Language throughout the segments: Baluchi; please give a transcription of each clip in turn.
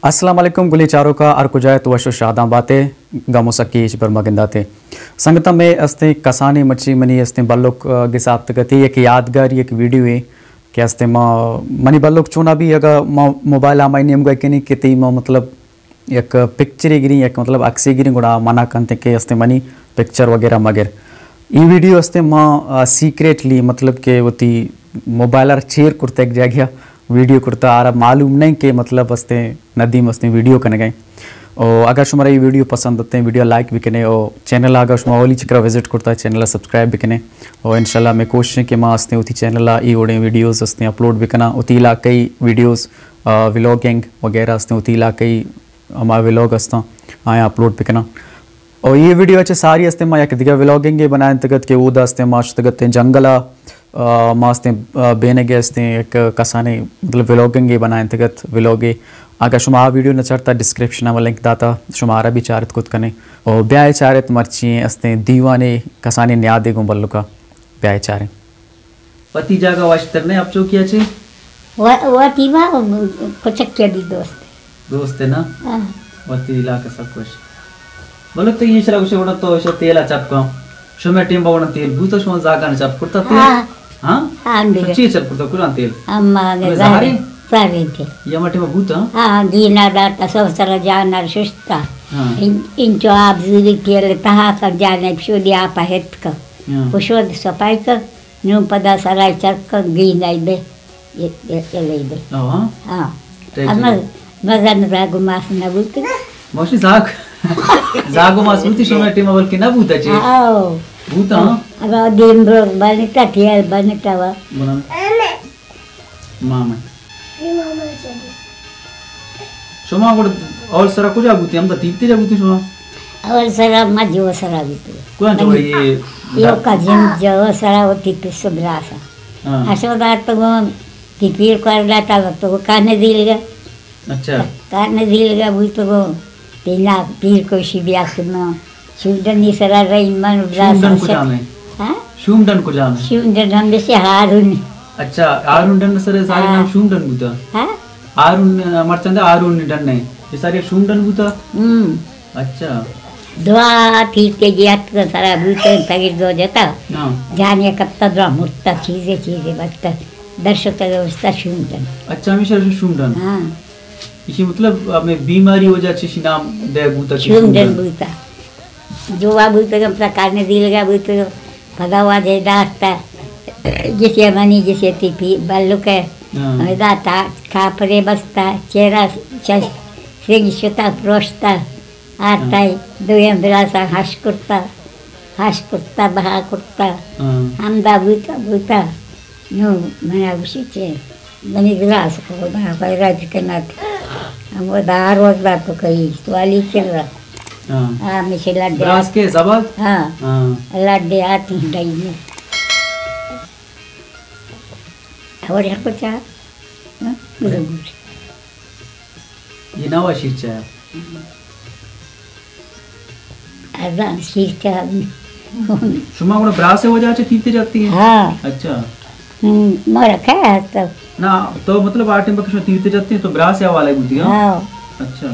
السلام علیکم گلیں چاروکاں، ہر کجا ات وش و شاداں بات ئے، گم و سکی ہچبر مہ گندات ئے۔ سنگتاں، مئے استیں کسانیں مچی منی استیں بلک، آ، گسا اتکگ ات، یک یادگاری، یک ویڈیو اے کہ استیں ما، منی بلک چونا بی اگاں ما موبائل ءَ مئے نیمگا کنی کہ تئی ما مطلب یک پکچرے گریں، یک مطلب عکسے گریں، گڑا منع کنت کہ استیں منی پکچر وغیرہ مگر۔ ای ویڈیو استیں ما، آ، سیکریٹلی مطلب کہ وتی موبائل ءَ چیر کرتا یک جاگہ ویڈیو کرتا، آرا معلوم نہیں کہ مطلب استیں ندیم استیں ویڈیو کنگا ایں۔ او اگر شمارا ای ویڈیو پسند اتیں، ویڈیو لائک بکنے، او چینل اگر شما اولی چکرا وزٹ کرتا، چینل سبسکرائب بکنے۔ او انشاءاللہ مئے کوشش ایں کہ ما استیں وتی چینل ای وڑیں ویڈیوز استیں اپلوڈ بکناں، وتی علاقائی ویڈیوز، آ، ولاگنگ وغیرہ استیں، وتی علاقائی ہما ولاگ استاں، آیاں اپلوڈ بکناں۔ او اے ویڈیو ءَ چہ ساری استیں ما یک دگہ ولاگنگے بنائینتگ ات کہ اودا استیں ما شتگ اتیں جنگل ءَ، آ، ما استیں، آ، بینگ ءَ استیں یک کسانیں مطلب ولاگنگے بنائینتگ ات، ولاگے۔ اگاں شما آ ویڈیو نہ چارتا، ڈسکرپشن ءَ لنک داتا، شما آرا بھی چارت کت کنے۔ او بیائے چارت مرچی استیں دیوانے کسانیں نیادے گوں بلکا۔ بیائے چاریں۔ وتی جاگہ وشتر نہ اپچوکی ءَ چے؟ و-، وتی وا کچکی ءَ بھی دوست۔ دوست نا؟ ہاں۔ وتی علاقہ سک وش۔ بلے تو ایشرا گوشے وڑا تو ایشرا تیل ءَ چپ کن۔ شمے ٹیم با وڑا تیل بوتا، شما زاگان چپ کرتا تیل؟ ہاں۔ ہاں؟ ہاں، تو دیگہ۔ چی چپ کرتا کجام تیل؟ اما ہمے زہریں؟ زہریں تیل۔ یا ما ٹیم بوتا؟ ہاں، گینا داتا، سو سر جان ششتا۔ ہاں۔ ان-، انچو آپ زیری تیل تہا کر جانے، شودی آپ ہت کر۔ ہاں۔ و شود سپائی کر۔ نوں پدا سرا چرکگ گیندائی بے، ی-، ی-، یلئی بے۔ آہاں۔ ہاں۔ ٹھیک، اما ٹھیک۔ مزن زاگ و ماس نہ بوتگ۔ ماشی زاگ، زاگ و ماس بوتی شما ٹیم بلکہ نہ بوتا چے؟ آو۔ بوتا، ہاں۔ اما دیم روز بنتا، تیل بنتا وا۔ بنا۔ ماما۔ شما گڑ اول سرا کجا بوتی؟ ہمدا تیرتے جا بوتی شما؟ اول سرا ما جو سرا بوتی۔ کجا جو منی یہ یو کا جن جو سرا ہوتی پس براسا۔ ہاں۔ اشو دار تو گو تی پیر کر داتا تو کانے دیل گا۔ اچھا۔ کانے دیل گا بوت گو پینا پیر کوشی بیا کنو۔ شومڈنی سرا رہی من و براسا شومڈن شت۔ کجام ہے؟ ہاں؟ شومڈن کجام ہے؟ شومڈن ہم بسے ہارون۔ اچھا، ہارون ڈن سر ساری ہاں۔ نام شومڈن بوتا؟ ہاں؟ ہارون، مرچند ہارون ڈن ہے۔ یہ ساری شومڈن بوتا؟ ہم۔ اچھا۔ دعا تھی کے جی اتک سرا بوتے تغیر دو جتا۔ ہاں۔ جانے کپتا دعا مرتا چیزے چیزے بتا۔ درشتا دوستا شومڈن۔ اچھا، ہمیشہ شومڈن۔ ہاں۔ ایشی مطلب ہمے بیماری وجہ چہ ایشی نام دے بوتا کہ شومڈن شومڈن۔ بوتا۔ جو وا بوتا کہ پدا کارنے دیلگا بوتا، پدا واجہ داتا، جسے منی جسے تی پی بلکے، ہاں۔ داتا کاپرے بستا، چیرا چش سنگ شتا پروشتا، آرتا ہاں۔ دویم براسا ہش کرتا، ہش کرتا، بہا کرتا، ہاں۔ ہمدا بوتا، بوتا۔ نو منا گوشی چے، منی گلاس کو، منا غیرت کنات۔ ہم وہ دار وز دار تو کئی، سوالی چل رہا۔ ہاں۔ ہاں، مشے لڈے براس آت۔ کے زباد؟ ہاں۔ ہاں۔ لڈے آتی ڈائی میں۔ اور ہم کو چاہ؟ ہاں؟ بولو، بولو۔ یہ نوا شیر چایا۔ ازان شیر چایا۔ شما گڑا براس وجہ چہ تیرتے جاتی ہیں؟ ہاں۔ اچھا۔ ہم، مارا کیا ہستا؟ نا، تو مطلب آ ٹائم پر شما تیرتے جاتی ہیں تو براس حوالے بوتی ہیں؟ ہاں۔ اچھا۔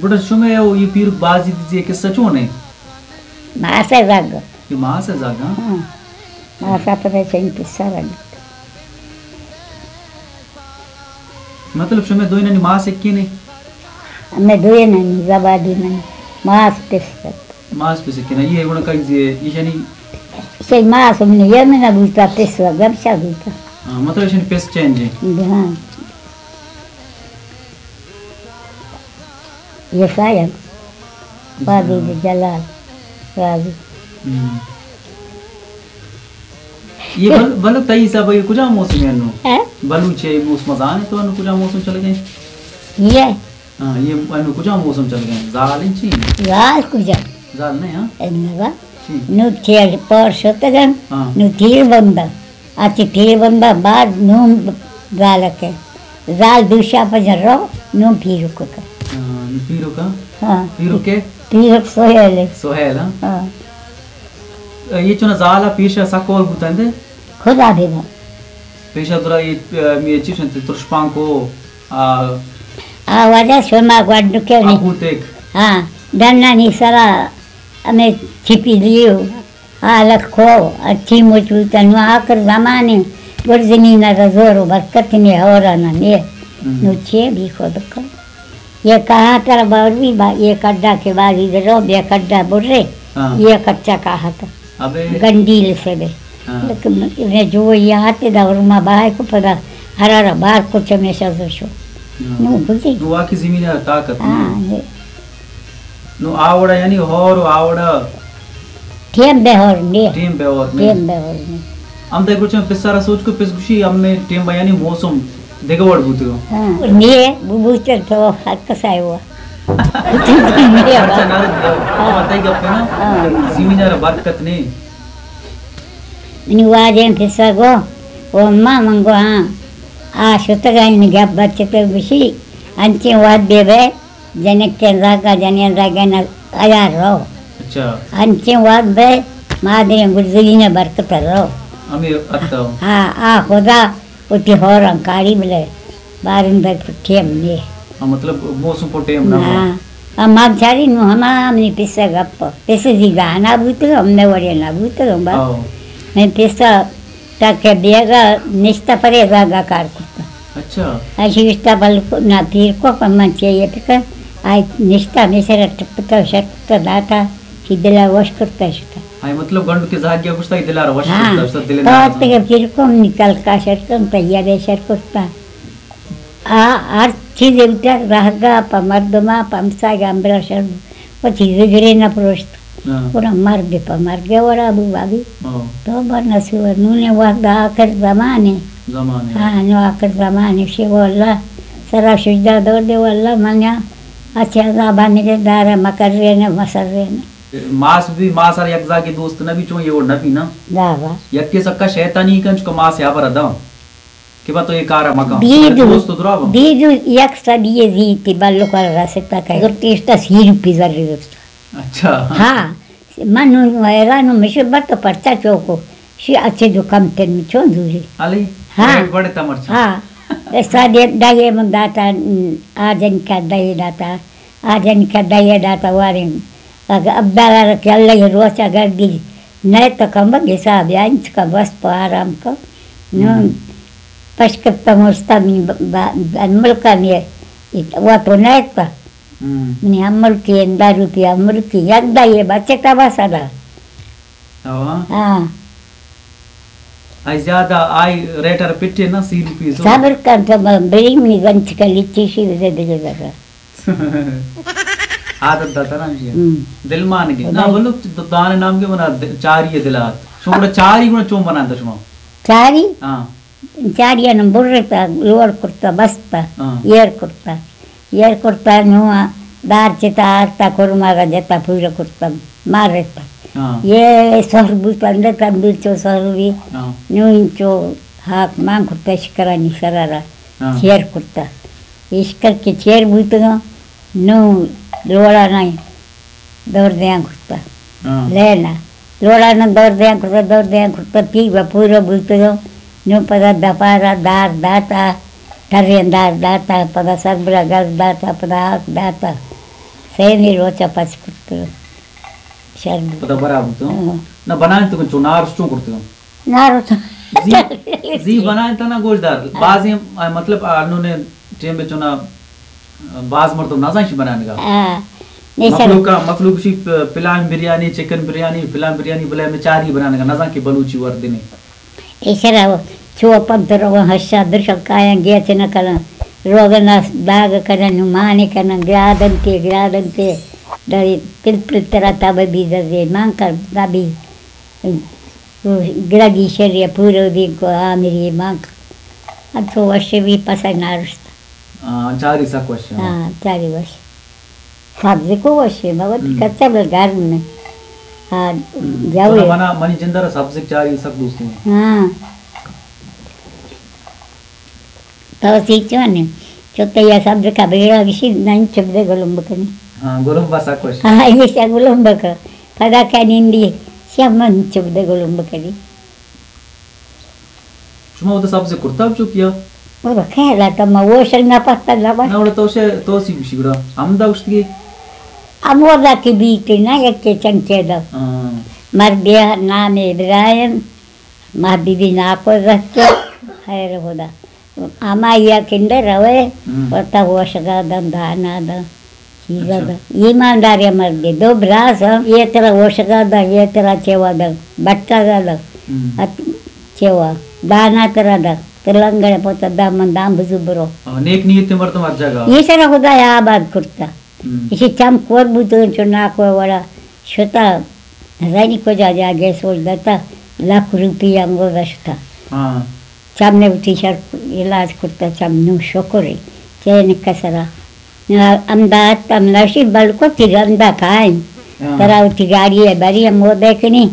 بڑا شمے او یہ پیر بازی دیزی قصہ چون ہے؟ ماسا زاگ۔ یہ ماسا زاگ، ہاں؟ ہاں۔ ماسا پتہ چنی قصہ رنگ۔ مطلب شمے دوئینانی ماس ایکینے؟ ہمے دوئینانی زبادی من ماس پس کت۔ ماس پس ایکینے، یہ گڑا کئی زی، یہ یعنی شے ماس ہم نہیں، یہ میں نہ بوتا پس و گمشا بوتا۔ ہاں، مطلب شنی پس چینج ہے۔ ہاں۔ یہ سایہ۔ قاضی جلال۔ قاضی۔ ہم۔ یہ بل-، بلو تئی حساب یہ کجا موسم ہے انو؟ ہاں؟ بلوچ ہے موسم زان تو انو کجا موسم چل گئے؟ یہ؟ ہاں، یہ انو کجا موسم چل گئے؟ زال ہیں چی؟ زال کجا؟ زال نہیں، ہاں؟ انو با۔ چی؟ نو چیر پور شتگن، ہاں۔ نو تیر بندن۔ اچھا، تیر بندن بعد نون زالکے۔ زال دوشا پجر رو، نون پیرو کتا۔ ہاں، نو پیرو کا؟ ہاں۔ پیرو کے؟ پیرو سہیل ہے۔ سہیل، ہاں۔ ہاں۔ یہ چونا زالا پیشا سکول بوتن دے؟ خدا دیوا۔ پیشا درا یہ، اے، می چیز انت ترشپان کو، آ، آ واجہ شما گوڈ کے نہیں۔ آپوتک۔ ہاں، ڈنانی سرا ہمیں چھپی دیو۔ آ لکھو، اچھی مچ بوتا، نو آخر زمانے گڑ زمین را زور و برکت نے ہورا نہ نے۔ ہم۔ نو چے بھی خود کن۔ یہ کہا تر باور بھی با، یہ کڈا کے بازی درو، بے کڈا برے، ہاں۔ یہ کچا کہا تھا۔ ابے۔ گنڈیل سے بے۔ ہاں۔ لیکن میں جو یہ آتے دا اور ما بائے کو پدا ہرارا بار کو چمیشا زو شو۔ ہاں۔ نو بزی۔ نو واقعی زمین را طاقت ہاں، نہیں۔ یہ۔ نو آوڑا یعنی ہور و آوڑا۔ ٹیم بے ہور نے۔ ٹیم بے ہور نے۔ ٹیم بے ہور نے۔ ہم دے کچھ پسارا سوچ کو پس گشی ہم میں ٹیم با یعنی موسم دیگہ وڑ بوتگو۔ ہاں۔ نے بوتر تو ہر کسا ہوا۔ اچھا، نہ، نہ، ہاں۔ تئی گپ نا۔ ہاں۔ زمین را برکت نے۔ منی واجہ پسا گو، او اماں من گو ہاں۔ آ شتگا ان گپ بچتے گشی، انچیں واد بے بے۔ جنکیں زاگا، جنین زاگا نہ ہزار رو۔ اچھا۔ انچیں واد بے مادریں گلزرینہ برکت رو۔ ہمیں اتو۔ ہاں، آ خدا وتی ہوران کاری بلے بارندہ ٹیم نے۔ ہاں، مطلب موسم پہ ٹیم نہ ہو۔ ہاں۔ ہم چاری نو ہما منی پسہ گپ۔ پسہ زی دانا بوتگ، ہم نے وڑے نہ بوتگ، ہم با۔ او۔ من پسہ تاکہ بیگا نشتہ پرے زاگا کار کرتا۔ اچھا۔ اشی گشتا بل کو، نا پیر کو، پر من چے یہ پکر، آئی نشتہ میں سر ٹپتا شرپتا داتا، چی دلا وش کرتا شتا۔ ہائی مطلب گنڈ کے زاگیا گشتا، دلا وش ہاں۔ کرتا شتا، دل تو ناراض آتے ہو۔ کہ پیر کو، نکل کا شر کرتا، یا بے شر کرتا۔ آ ہر چیز اوٹا رہگا، پہ مردما، پہ ہمساگا ہمبرا شر، پہ چیز گرے نہ پروشت۔ ہاں۔ پورا مرگ پہ مرگ وڑا بو بابی۔ ہاں۔ تو بر نسو نونے وقت آخر زمانے۔ زمانے۔ ہاں، نو آخر زمانے شی واللہ سرا شجدہ دور دے واللہ منیا اچھے عذابا میرے دارا مکر رہنے مسر رہنے۔ ماس بھی، ماس ہر یک زاگی دوست نہ بھی چون یہ وڑ نہ بھی نا۔ دا با۔ یک کے سکا شیطانی کن چکا ماس یا بر ادا۔ کہ با تو یہ کارا مکن۔ بیدو، دوست درا با۔ بیدو یک سبی زیتی بلو کر رستا کہ۔ گرتی اشتا سی روپی زر گرتا۔ اچھا۔ ہاں، من نو حیران ہوں، مشو بر تو پرچا چوکو۔ شی اچھے دو کم تن چون دوری۔ علی، ہاں۔ بڑے، بڑے تمرچا۔ ہاں۔ ایسا دے، دائے من داتا، آ جن کا دائے داتا۔ آ جن کا دائے داتا واریں۔ اگہ ابدال را کہ اللہ یہ روچا گردی، نئے تو کم بگ حساب یا انچ کا بس پہ آرام کو۔ نو ہم۔ پشکپتا مستانی ب-، ب-، بن ملکانی ات-، وا تو نئے تا۔ ہم۔ منی ہم ملکی اندا روپی ہم ملکی یک دا یہ بچے تا بس ادا۔ ہاں۔ ہاں۔ آئی زیادہ آئی ریٹ ار پٹے نا سی روپی سو۔ صبر کن تو ب-، بری منی گنچ کا لچی شی وزے دگے زگا۔ عادت داتا نا ہمشی۔ ہم۔ دل مان گئے۔ نا، خدائی۔ بلو، د-، دانے نام کے بنا د-، چاری دلات۔ شما گڑا چاری گڑا چون بناتا شما؟ چاری؟ ہاں۔ چاری انو برتا، لوڑ کرتا، بستا، ہاں۔ ایر کرتا۔ ایر کرتا، نو دار چتا آرتا، کرما را جتا، پورا کرتا، مار رہتا۔ ہاں۔ یہ سہر بوتا، اندر تندور چو سہر بھی۔ ہاں۔ نو انچو ہاک مان کرتا، شکرانی سرارا۔ ہاں۔ چیر کرتا۔ اشکر کہ چیر بوتگاں، نوں لوڑا نہ دور دیاں کرتا۔ ہاں۔ لینا۔ لوڑا نہ دور دیاں کرتا، دور دیاں کرتا، پی و پورا بوتگاں۔ نوں پدا دپارا دار داتا، ٹریں دار داتا، پدا سربرا گز داتا، پدا آک داتا۔ سیمی روچا پچ کرتا۔ شر بوت۔ پدا برا بوتگاں۔ ہاں۔ نہ بنائیں تو چو نارس چون کرتگاں؟ نارو تو۔ زی، زی بنائیں تنا گوشدار۔ ہاں۔ بازیں، آ، مطلب، آ، انوں نے ٹیم بچونا، آ، باز مردم نازاں شی بنائیں گا۔ ہاں۔ نہیں سر۔ مخلوق کا، مخلوق شی پ-، پلان بریانی، چکن بریانی، پلان بریانی، بلے میں چاری بنائیں گا، نازاں کہ بلوچی وردنے۔ اے سر، چو پم تو روگا ہشا درشا کایاں گیت نہ کنا۔ روگا ناس داغ کنا، نو مانے کنا، گرادن تے، گرادن تے۔ دری پل پل ترا تب بھی دزے، مان کر نبی۔ گرگی شری پورو دین کو آمری مانک۔ انچو وشے بھی پسند نارشت۔ آ، چاری سک وشے۔ ہاں، چاری وش۔ سبزی کو وشے، مگر ہم۔ کچا بل گرم نے۔ ہاں، ہم۔ جاوے۔ تو منا، منی جندر سبزی چاری سک دوستی۔ ہاں۔ تو سیچونے، چو تئی سبز کا بیڑا گشی، نن چبدے گلم بکنی۔ ہاں، گلم بسا کش۔ ہاں، یہ سا گلم بکا۔ پدا کا نندی، شب من چبدے گلم بکنی۔ شما وتا سبز کرتا چو کیا؟ او خیر، تو ما وشک نہ پتہ لبا۔ نہ، وڑا تو شے، تو سی بشی گڑا۔ ہمدا گشتگی؟ ہمودا کی بیت نا، یک کے چنکے دا۔ ہاں۔ مردے نام ابراہیم، ما بی بی ناکو زہتے، خیر خدا۔ ہمائی ء کنڈ ء روئے، ہم۔ وتا ہوشگا داں، دانا داں، چیزا اچھا۔ داں۔ ایمانداریں مردے، دو براس ہم، یہ ترا ہوشگا داں، یہ ترا چیوا داں، بٹا داں۔ ہم۔ ات-، چیوا، دانا ترا داں، تو لنگڑ پوتا داں، من داں بزو برو۔ آ، نیک نیت مردم ہر جگہ۔ یہ ترا خدا آباد کرتا۔ ہم۔ ایشی چم کور بوتگ انت، چو ناکو ء وڑا شتا، نزانی کجا جاگہ ء سوج داتا، لکھ روپی انگوزا شتا۔ ہاں۔ چم نے وتی شر علاج کرتا، چم نو شکر ہے۔ چین کسرا۔ ہمدا ات ہم نشی بلکو تی رندا کائیں۔ ہاں۔ ترا وتی گاڑی ء بری ہم وہ دیکنی۔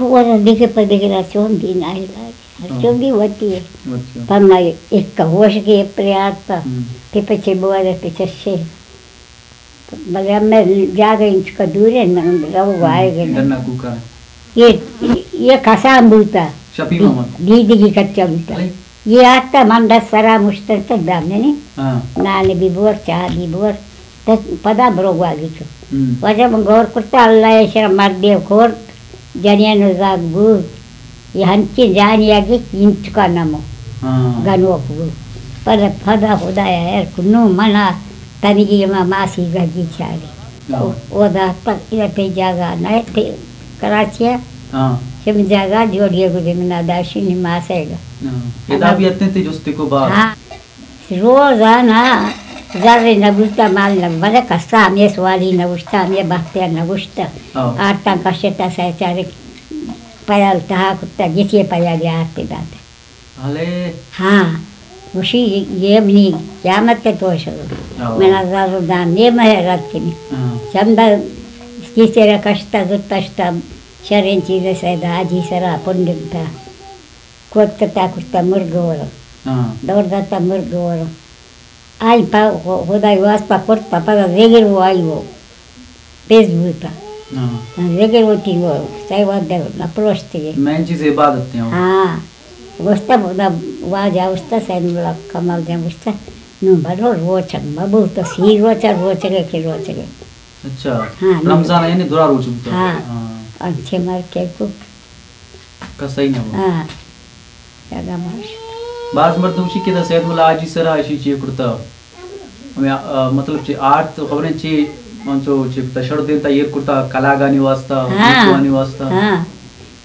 وہ دیکھے پر دیکھے را چون دی نا علاج۔ ہاں۔ چون دی وتی ہے۔ اچھا۔ پر میں ایک ہوش کے پریارتا۔ ہم۔ تے پچے بوارے پچے۔ بلے ہمے جاگہ انچکا دور ہے، نہ رو آئے گا۔ ڈنا کوکا۔ یہ، یہ کسان بوتا۔ شفیع محمد۔ دی-، دیدگی کچا بوتا۔ بھائی۔ یہ آتا من دس سرا مشتر تک دامنی۔ ہاں۔ نان بھی بور، چاہ بھی بور۔ دس پدا برو گواگی چو۔ ہم۔ واجہ من گور کرتا، اللہ شر مردے کور۔ جنین و زاد بوت، یہ ہنچیں جانی اگے انچکا نمو۔ ہاں۔ گنوک بوت۔ پدا، پدا خدایا ہیر کو، نو منا تنگی ما ماسی گگی چاری۔ ہاں۔ او، او دا تک یہ پہ جاگا نہ تھے کراچی۔ ہاں۔ شم جاگا جوڑیے گو دے منا داشی نی ماسے گا۔ ہاں۔ ادا بھی اتنے تے جستے کو بات۔ ہاں۔ روزانہ زر نہ بوتا، مال نہ، بلے کسا ہمے سوالی نہ گوشتا، ہمے بختے نہ گوشتا۔ ہاں۔ آرتاں کشتا سہ چارے پیال تہا کتا، گچے پیالی آرتے داتا۔ ہلے۔ ہاں۔ گوشی، یہ منی قیامت کے تو شروع۔ ہاں۔ منا زر دان، یہ مہ رات کنی۔ ہاں۔ چندہ گچے را کشتا، زرتا شتا، شریں چیز سیدا، آجی سرا پنڈتا۔ کوت کتا کشتا مرگ ورو۔ ہاں۔ دور داتا مرگ ورو۔ آئی پا خو-، خدای واسطہ کرتا، پدا زگر وہ آئی وہ پیز بوتا۔ ہاں۔ زگر وہ تی وہ سائی واد دے نہ پروشتے۔ مین چیز عبادت ہیں وہ۔ ہاں۔ گوشتا بودا واجہ گوشتا سین ملا کمال جان گوشتا، نو بھلو روچگ مبو تو سی روچگ، روچگے کے روچگے۔ اچھا۔ ہاں، نو۔ رمضان یعنی درا روچ بوتا۔ ہاں۔ ہاں۔ انچے مر کے کو۔ کسائی نہ ہو۔ ہاں۔ زیادہ ماش۔ باز مردم شی کہ دا سید ملا حاجی سرا اشی چی کرتا۔ ہمیں، آ، مطلب چی آرت خبریں چی، من چو چی کرتا، شڑ دینتا ایر کرتا، کلاگانی واسطہ، ہاں۔ بوتوانی واسطہ۔ ہاں۔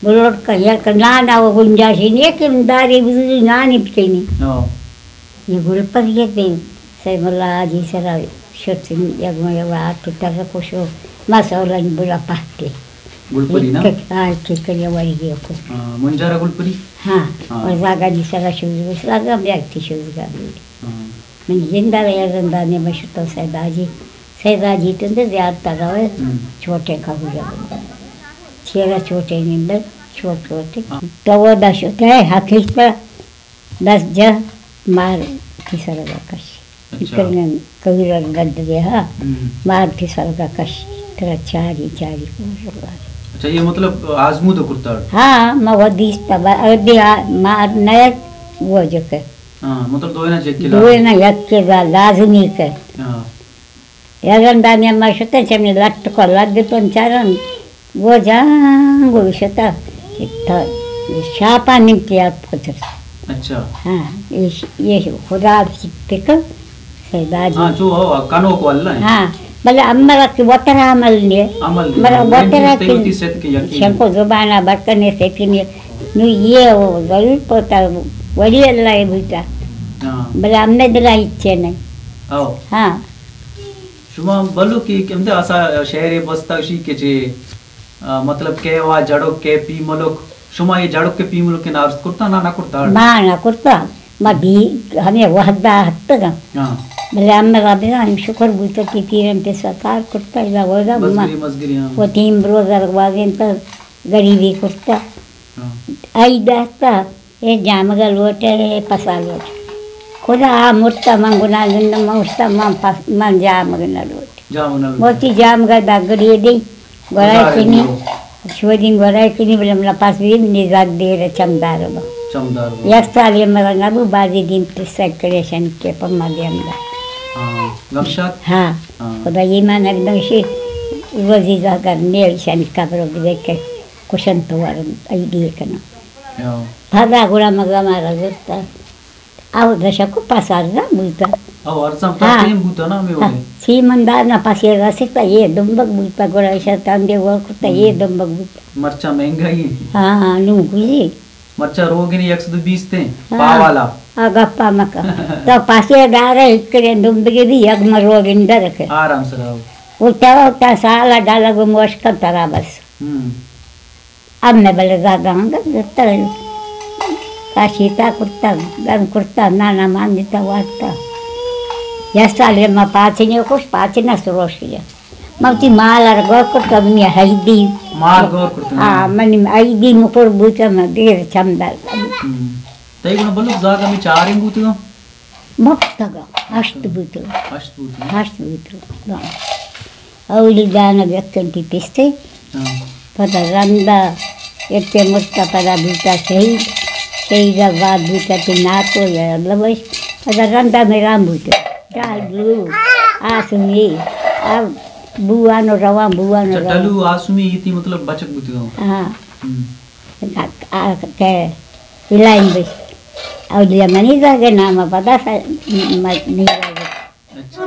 بلوٹ کا یا کنا نا وہ گنجائش نہیں ہے کہ داری بزرگی نانی پکینی۔ ہاں۔ یہ گل پر یہ دے، سید ملا حاجی سرا شت یک میں آرت تر کشو، ما سولن بلا پہتے۔ گلپری نا؟ آ، چکر یا وری گیو کو۔ ہاں، منجارا گلپری؟ ہاں، ہاں۔ اور زاگا جی سرا شوز گو، زاگا بیارتی شوز گا بیڑی۔ ہاں۔ من زندہ رہا زندہ نے مشتو سیدا جی۔ سیدا جی تندے زیارت روے، ہم۔ چھوٹے کا ہو جا۔ چیرا چھوٹے نندے، چھوٹ چھوٹے۔ ہاں۔ تو وہ دا شتے حقیقت دست جہ مار کی سرگا کشی۔ اچھا۔ کرنن کبیر گڈ دے ہا، ہم۔ مار کی سرگا کشی۔ ترا چاری، چاری کو۔ اچھا، یہ مطلب آزمود کرتا؟ ہاں، ما ودیستا با-، اگر دی آ-، مار نیر وہ جو کہ۔ ہاں، مطلب دوئے نا چیک کے دوئے نا یک کے دا لازمی کہ۔ ہاں۔ یا رندا نے ما شتا چمی لٹ کو لگ پنچارن۔ گو جان گو شتا، تا شاپا نمتی آپ پتر۔ اچھا۔ ہاں، یہ، یہ خدا پکر سیدا جی۔ ہاں، جو ہو، کنو کو اللہ ہے۔ ہاں، بلے امرا کی وترا عمل نے۔ عمل نے۔ مرا ہاں، وترا مین چیز کی تیوتی ست کے یقین۔ شنکو زبانا برکنے ست کے نے۔ نو یہ وہ ضرور پتا، ولی اللہ ہے بیٹا۔ ہاں۔ بلے ہم نے دلا اچھے نہیں۔ او۔ ہاں۔ شما بلو کی کمتے آسا شعر بستا شی کے چے آ، مطلب کہ وا جڑک کہ پیملک، شما یہ جڑک کہ پیملک کہ نارست کرتا نا، نہ کرتا؟ ما نہ کرتا، ما بی ہمیں وحدہ ہتگا۔ ہاں۔ بلے ہم ربنا ہم شکر بوتا کہ پیرن پہ سکار کرتا، اذا ودا ما مزگری، مزگری، ہاں۔ وہ تین بروز ارگوازین تا غریبی کرتا۔ ہاں۔ ای دہتا اے جامگا لوٹے، اے پسا لوٹے۔ خدا آ مرتا من گناہ گندم، من اشتا من پس، من جامگ نہ لوٹے۔ جامگ نہ لوٹے۔ موتی جامگا دگڑی دی، گورا گزارے کنی، دیو۔ شودین گورا کنی، بلے منا پس بھی منی زد دیر چمدار با۔ چمدار بابا۔ یک سالے مرگ نہ بو، بازی دیم پسر کرے شن کے پما دیم دا۔ ہاں، گمشات؟ ہاں۔ ہاں۔ خدا ایمان اگدم شی، روزی زہگر میل شن قبر بدے کے کشن تو ورن، ای دیے کنا۔ ہاں۔ پدا گڑا مگا مارا زرتا۔ او دشکو پاس ارزان بوتا۔ او ارزان تا ہاں۔ ٹیم بوتا نا ہمے وڑے۔ سی من دار نا پاسے رسیتا، یہ دمبک بوتا، گڑا ایشا تاندے ور کتا، یہ ہم۔ دمبک بوتا۔ مرچا مہنگائی۔ ہاں، نو گوزی۔ مرچا روگن یک سد و بیست ہیں، ہاں۔ پاوالا۔ آ گپا مکا۔ تو پاسے دارا ہکرے دمبگے بھی یک مروگن درکے۔ آرام سرا ہو۔ او تا، او تا سالا ڈالا گو موشکا ترا بس۔ ہم۔ اب میں بلے زاگاں گا زرتا۔ کاشیتا کرتا، گرم کرتا، نانا مان دیتا وارتا۔ یا سالے ما پاچنے کش، پاچنا سروش کیا۔ ما تی مال ار گور کرتا، منی حیدی۔ مال گور کرتا، ہاں، ہاں۔ منی حیدی مکر بوتا، ما دیر چمدار۔ ہم۔ تئی گڑا بلوک زاگا میں چاریں بوتگا؟ مپتگا، ہشت بوتگا۔ ہشت بوتگا۔ ہشت بوتگا۔ اولی دانگ یک کنٹی پستے۔ ہاں۔ پدا رندا یک مرتا، پدا بوتا شہید۔ شہید آباد بوتا تی ناکو یا لوش۔ پدا رندا میران بوتا۔ ڈال بلو، آسمی، آ بوانو روان، بوانو اچھا، روان۔ ڈلو آسمی ایتی مطلب بچک بوتگا۔ ہاں۔ ہم۔ آ، آ، کہ الائیں بس۔ اولی منی زاگے نام پدا سا، م-، م-، نی زاگے۔ اچھا۔